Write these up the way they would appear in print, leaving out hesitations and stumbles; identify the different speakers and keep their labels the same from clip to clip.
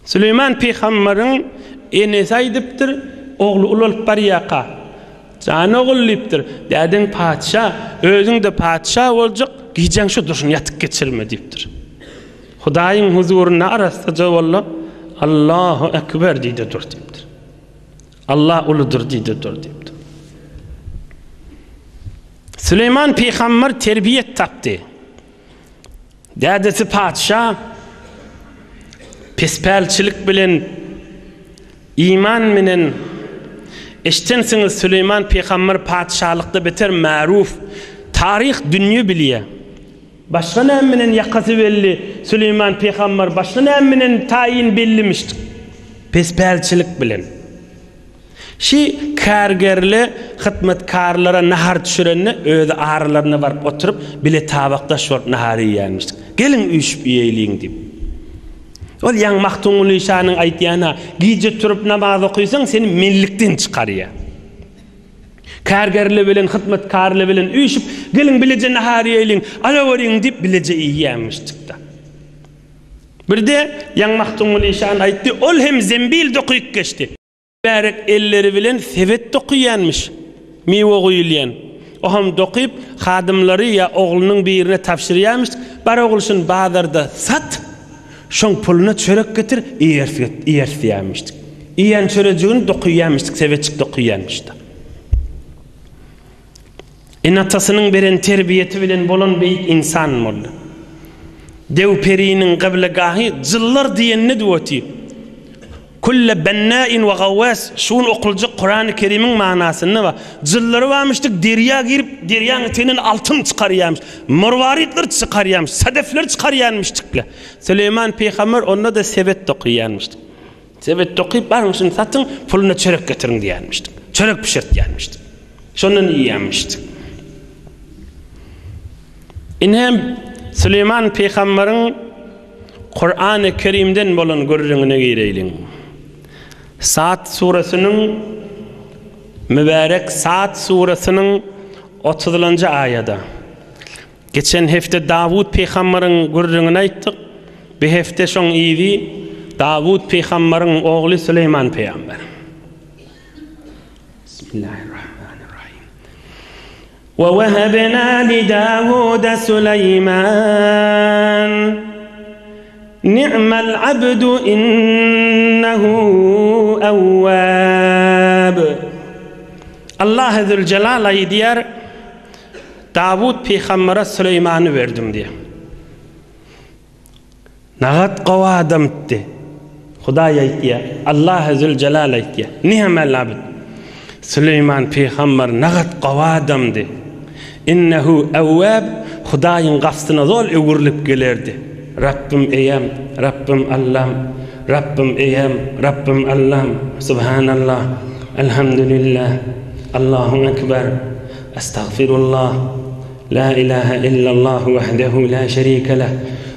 Speaker 1: Süleýman pygambaryň enesi aýdypdyr, ogly ulalyp barýarka, Jan ogul diýipdir, dädeň patyşa, özüň-de patyşa boljak, gijäň şu durşuna ýatyp geçirme diýipdir. Hudaýyň huzurynda arassaja bol-da, Allahu ekber diý-de dur diýipdir. Allah uludyr diý-de dur diýipdir. Süleýman pygamber terbiýet tapdy. Dädesi patyşa pespälçilik bilen, iman bilen, eşdensiňiz Süleýman pygamber patyşalykda beter maruf, taryh dünýe bilýä. Başga näme bilen ýakasy belli Süleýman pygamber başga näme bilen taýyn bellimiş? Pespälçilik bilen. Şi kärgerle hytmatkarlara nahar düşürende özi aralaryna baryp oturyp, bile tabakdaş bolup nahar iýýänmişdik. Geliň üýşüp iýeýliň diýip. Ol ýaňy Magtymguly şanyň aýtýany-ha, gije turup namaz okysaň seni menlikden çykarýar. Kärgerle bilen hytmatkarle bilen üýşüp, geliň bileje nahar iýeýliň, alaweriň diýip bileje iýýänmişdik-de. Birde ýaňy Magtymguly şan aýtdy, ol hem zembil dokyp geçdi. Mübärek elleri bilen sebet dokyýanmyş, miwe guýulýan. Oham dokyp, hadymlary ýa oglunyň birine tabşyrýarmyş, Bar ogul şuny bazarda sat, şoň puluna çörek getir, iýeris iýeris diýýärmişdik. Iýen çörejigini dokyýarmyşdyk, sebetjik dokyýarmyş-da. Ene-atasynyň beren terbiýesi bilen bolan beýik ynsan boldy. Dew periniň gyblegahy jyllar diýenine oty. Kulle bennäin we gawwas şu gün okuljak Kurany Kerimiň manasynda bar. Jyllary barmyşdyk derýa girip derýaň içinden altyn çykarýarmyş. Marwaritler çykarýarmyş, sadefler çykarýarmyşdykle. Süleýman pygamber onda-da sebet dokyýarmyşdyk. Sebet dokyp baryň şuny satyň, puluna çörek getiriň diýýärmişdik. Çörek bişirtýärmişdik. Şondan iýýärmişdik. Ine Süleýman pygamberiň Kurany Kerimden bolan gürrüňine gireýliň. Sad suresynyň mübärek Sad suresynyň 30-njy aýada. Geçen hepde Dawut pygambaryň gürrüňini aýtdyk. Bu hepde şoň yzy Dawut pygambaryň ogly Süleýman pygamber. Bismillahirrahmanirrahim. Ve wehebna li Dawuda Süleýman. Ni'mel abdu innehu ewwab. Allah Zülcelal aýdýar, Dawut pygambere Süleýmany berdim diýýär. Nagat gowy adamdy. Hudaý aýtýar, Allahy Züljelal aýtýar. Ni'mel abd. Süleýman pygamber nagat gowy adamdy. Innehu ewwab, Hudaýyň gapysyna zol öwrülip gelerdi. Rabbym eýäm, Rabbym Allam, Rabbym eýäm, Rabbym Allam, Subhanallah, Elhamdülillah, Allahu ekber. Estagfirullah, La ilahe illallah wahdehu la şerike leh.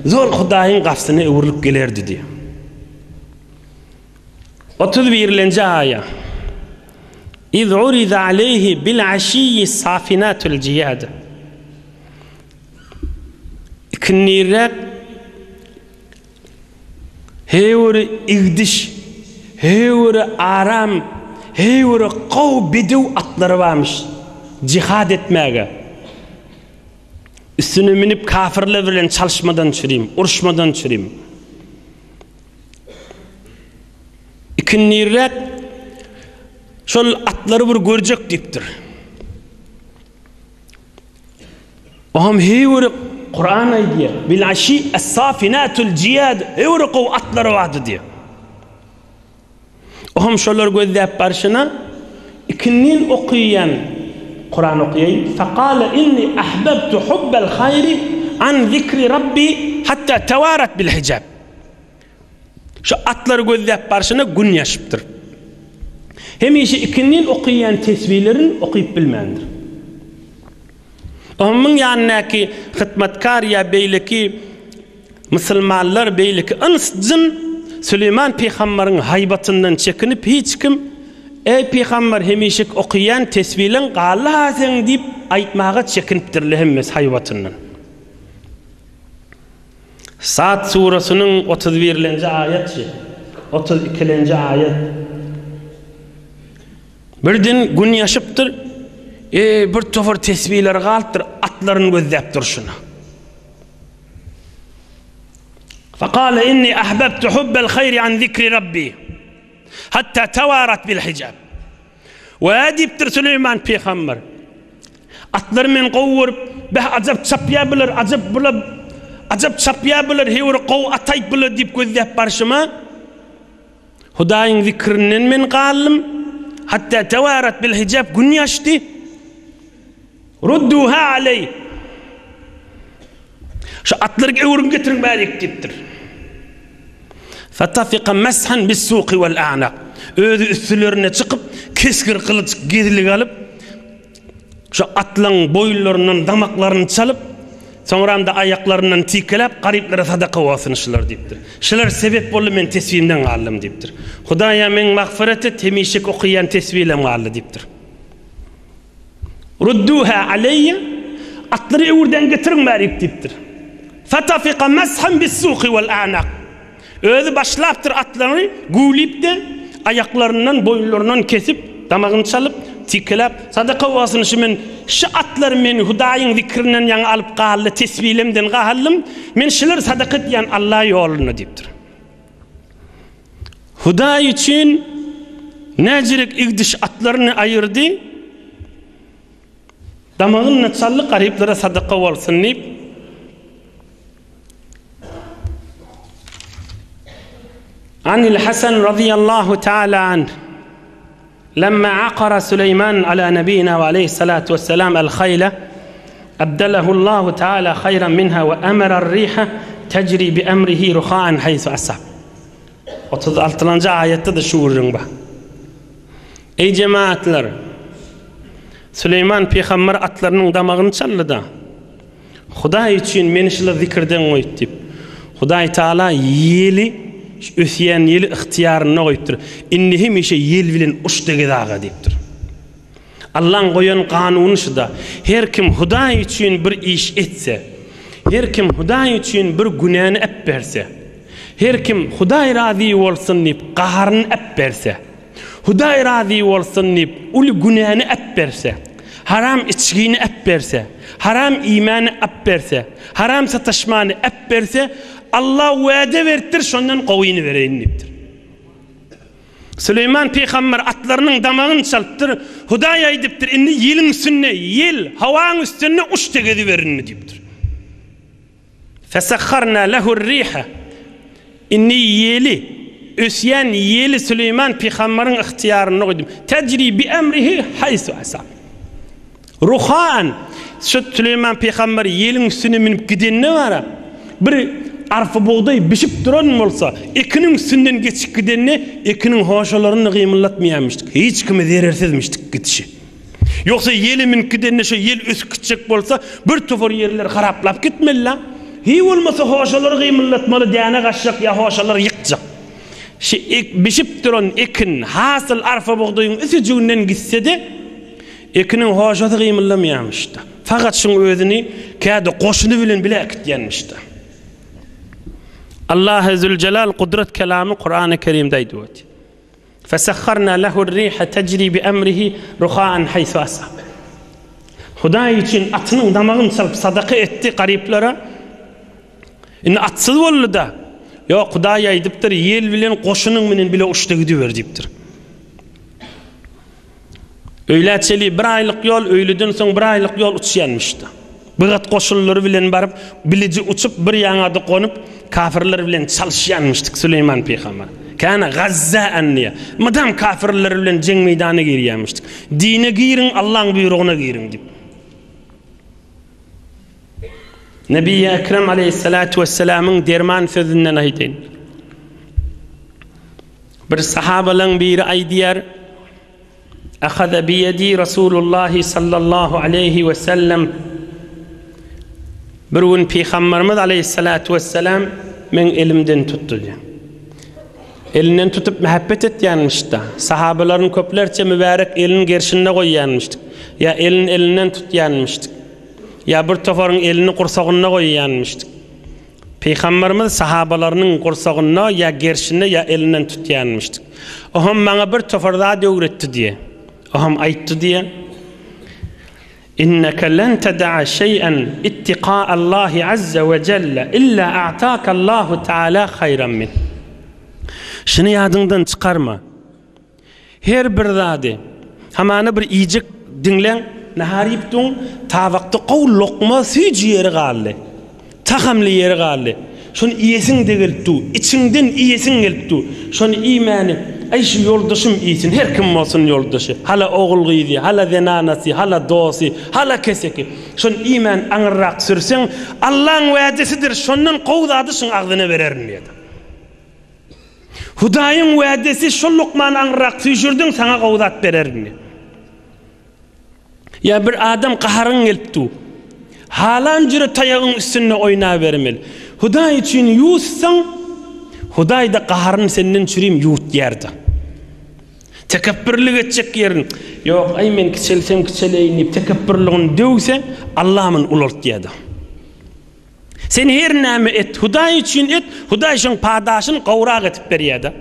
Speaker 1: Zol Hudaýyň gapysyna öwrülip gelerdi diýýär. 31-nji aýa. Iz uriza aleyhi bil aşiyyi safinatul jiyad. Ikindirek Heýwiri igdiş, heýwiri aram, heýwiri gowy bedew atlary barmyş, jihad etmäge. Üstüne münüp kafirler bilen çalyşmadan çürim, uruşmadan çürim. Ikindirek şol atlary bir görjek diýipdir. Oňam heýwere Kuran aýdýar. Bil aşi es-safinatul jiyad heýwere gowy atlary bardy diýýär. Oňam şolary gözläp barşyna ikindin okaýan Kuran okaýaýyn. Faqala inni ahbabtu hubbal haýri an zikri rabbi hatta tawarat bil hijab. Şu atlary gözläp barşyna gün ýaşypdyr. Hemişe ikindin okaýan tesbilerini okyp bilmändir. Onuň ýanyndaky hytmatkar ýa beýleki musulmanlar, beýleki yns-jyn Süleýman pygambaryň haýbatyndan çekinip hiç kim, Eý pygambar hemişek okaýan tesbileň galdy-ha seň diýip aýtmaga çekinipdirler hemmesi haýbatyndan. Sad surasynyň 31-nji aýaty. 32-lenji aýat. Birden gün ýaşypdyr, e, bir topar tesbiler galypdyr, atlaryny gözläp durşuna. Fekale inni ahbabtu hubbel haýri an zikri rabbi hatta tawarat bil hijab. Wä diýipdir Süleýman pygamber. Atlary men gowy görüp, beh ajap çapýar bular, ajap bular, ajap çapýar bular, heý bir gowy at aýt bular diýip gözläp barşyma, Hudaýyň zikrinden men galdym. Hatda tawarat bil hijab gün ýaşdy. Rudduha aleý. Şu atlary öwrüň getiriň bärik diýipdir. Fatafika meshan bis-suqi wal a'naq. Özi üstülerine çykyp, kesgir gylyç gezlik alyp, şu atlaň boýunlaryndan damaklaryny çalyp, soňram-da aýaklaryndan tikeläp, garyplara sadaka bolsun şular diýipdir. Şular sebep boldy men tesbimden galdym diýipdir. Hudaýa meň magfyret et, hemişeki okaýan tesbilem galdy diýipdir. Rudduha aleýýe, Atlary öwürden getiriň bärik diýipdir. Fatafika meshan bis-suqi wal-a'naq. Özi başlapdyr atlary güwlip-de, aýaklaryndan, boýunlaryndan kesip, damagyny çalyp, tikeläp, sadaka bolsun şu men, şu atlary meni Hudaýyň zikrinden ýaňa alyp galdy, tesbilemden galdym, men şulary sadaka edýän Alla ýolunda diýipdir. Hudaý üçin näjirek igdiş atlaryny aýyrdy, damagyny çaldy, garyplara sadaka bolsun diýip. Anil Hasan razyýallahu taala anh, Lemma akara Süleýman ala nebina we aleýhissalatu wessalam el-haýle, abdelahu Allahu taala haýran minha we emera ar-riha tejri bi emrihi ruhaan haýsu asab. 36-njy aýatda-da şu gürrüň bar. Eý jemaatlar! Süleýman pygamber atlarynyň damagyny çaldy-da, Hudaý üçin meni şular zikirden goýup diýip. Hudaý Taala ýeli, şu ösýän ýeli ygtyýarynda goýupdyr. Indi hemişe ýel bilen uç-da gez aga diýipdir. Allaň goýan kanuny şuda. Her kim Hudaý üçin bir iş etse, her kim Hudaý üçin bir günäni äpberse, her kim Hudaý razy bolsun diýip gaharyny äpberse, Hudaý razy bolsun diýip, uly günäni äpberse, haram içgini äpberse, haram iýmäni äpberse, haram sataşmany äpberse, Alla wada beripdir, şondan gowyny bereýin diýipdir. Süleýman pygamber atlarynyň damagyny çalypdyr, Hudaý aýdypdyr, indi ýeliň üstünde, ýel, howaň üstünde uç-da geziber indi diýipdir. Fesahharna lehur-riha, Indi ýeli, ösýän ýeli Süleýman pygambaryň ygtyýarynda goýdum. Tejri bi-emrihi haýsu asa. Ruhan, şu Süleýman pygamber ýeliň üstüne münüp gidende bara, bir arpa bugdaý bişip duran bolsa, ekiniň üstünden geçip gidende, ekiniň hoşalaryny gymyldatmaýarmyşdyk. Hiç kime zerersizmişdik gidişi. Ýogsa ýele münüp gidende şo ýel ösüp gitjek bolsa, bir topar ýerleri haraplap gitmeli-la. Hiý bolmasa hoşalary gymyldatmaly, däne gaçjak ýa hoşalary ýykjak. Şi ek, bişip duran ekin, hasyl arpa-bugdaýyň üsüjiginden gitse-de, ekiniň hoşasy gymyldamaýarmyş-da. Fakat şuň özüni käde goşuny bilen bile äkitýänmiş-de. Allahy Züljelal gudrat kelamy Kurany Kerimde aýdyp otyr. Fesahharna lehu'r-riha tejri bi-emrihi ruhaan haýsu asab. Hudaý üçin atynyň damagyny çalyp sadaka etdi garyplara. Indi atsyz boldy-da. Ýok, Hudaý aýdypdyr, ýel bilen goşunyň bilen bile uçda gidiber diýipdir. Öýlä çeli bir aýlyk ýol, öýleden soň bir aýlyk ýol uçýanmyş-da. Bygat goşunlary bilen baryp, biliji uçup, bir ýaňada gonup, kafirler bilen çalyşýanmyşdyk Süleýman pygamber. Käne gazzäen diýýär. Mydam kafirler bilen jeň meýdana girýänmişdik. Dine giriň, Allaň buýrugyna giriň diýip. Nebi Ekrem aleýhissalatu wessalamyň derman sözünden aýdaýyn. Bir sahabalaň biri aýdýar, Ahaza biýedi Rasulullahi sallallahu aleýhi we sellem Bir gün Pygamberimiz aleýhissalatu wessalam meň elimden tutdy diýýär. Elinden tutup mähebbet etýänmişdi. Sahabalaryň köplerçe mübärek elini gerşinde goýýanmyşdyk. Ýa elini elinden tutýanmyşdyk. Ýa bir toparyň elini gursagynda goýýanmyşdyk. Pygamberimiz sahabalarynyň gursagynda ýa gerşinde ýa elinden tutýanmyşdyk. Oham maňa bir topar zat öwretdi diýe. Oham aýtdy diýe. Inneke len teda'a şeý'en ittika'allahi azze we jelle illa a'takallahu ta'ala haýran min. Şuny ýadyňdan çykarma. Her bir zady, hamana bir iýjek diňleň, nahar iýip duň, tabakda gowy lokma süýji ýeri galdy. Tagamly ýeri galdy. Şony iýesiň-de gelip dur. Içiňden iýesiň gelip dur. Şony iýmäni, aý şu ýoldaşym iýsin, her kim bolsun ýoldaşy, hala ogul-gyzy, hala zenanasy, hala dosty, hala keseki. Şony iýmän aňyrrak sürseň, Allaň wädesidir, şondan gowy zady şuň agzyna bererin diýdi. Hudaýyň wädesi şol lukmany aňyrrak süýşürdiň, saňa gowy zat bererin diýdi. Ýa bir adam gaharyň gelip dur. Halan jüre taýagyň üstünde oýnabermeli. Hudaý üçin ýuwutsaň, Hudaý-da gaharyny senden çürim ýuwutýar-da. Tekepbirlik etjek ýerin, Ýok, aý men kiçelsem kiçeleýin diýip tekepbirligini döwse, Allah muny ulaltýar-da. Sen her näme et, Hudaý üçin et, Hudaý şoň padaşyny gowrak edip berýär-de.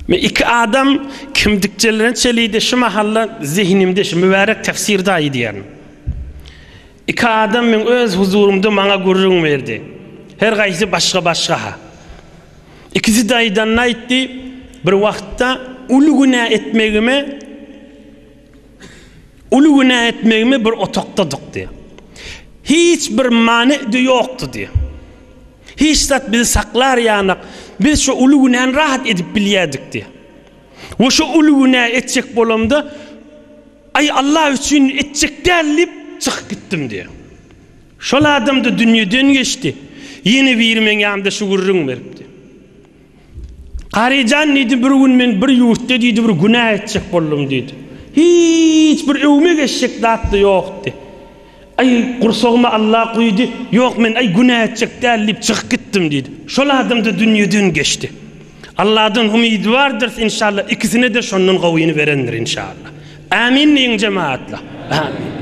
Speaker 1: Me iki adam kimdikçelerine çelidi şu mahalla zihnimde şu mübarek tefsirde aýdýaryn. Iki adam men öz huzurymda maňa gürrüň berdi. Her gaýsy başga başga ha. Ikisi de aýdanyny aýtdy, bir wagtda uly günä etmegime uly günä etmegime bir otakdadyk diýär. Hiç bir many-da ýokdy diýär. Hiç zat bizi saklar ýanak, biz şo uly günäni rahat edip bilýärdik diýýär. We şo uly günä etjek bolamda, Aý, Allah üçin etjek däl diýip, çykyp gitdim diýýär. Şol adam-da dünýeden geçdi. Ýene biri meň ýanymda şu gürrüň beripdi. Garyjan diýdi, bir gün men bir ýurtda diýdi, bir günä etjek boldum diýdi. Hiç bir öwme geçjek zat-da ýokdy. Aý, gursagyma Alla guýdy, ýok men aý günä etjek däl diýip çykyp gitdim diýdi. Şol adam-da dünýeden geçdi. Alladan umydy bardyrys inşallah ikisine-de şondan gowyny berendir inşallah. Ämin diýiň jemagatlar. Ämin.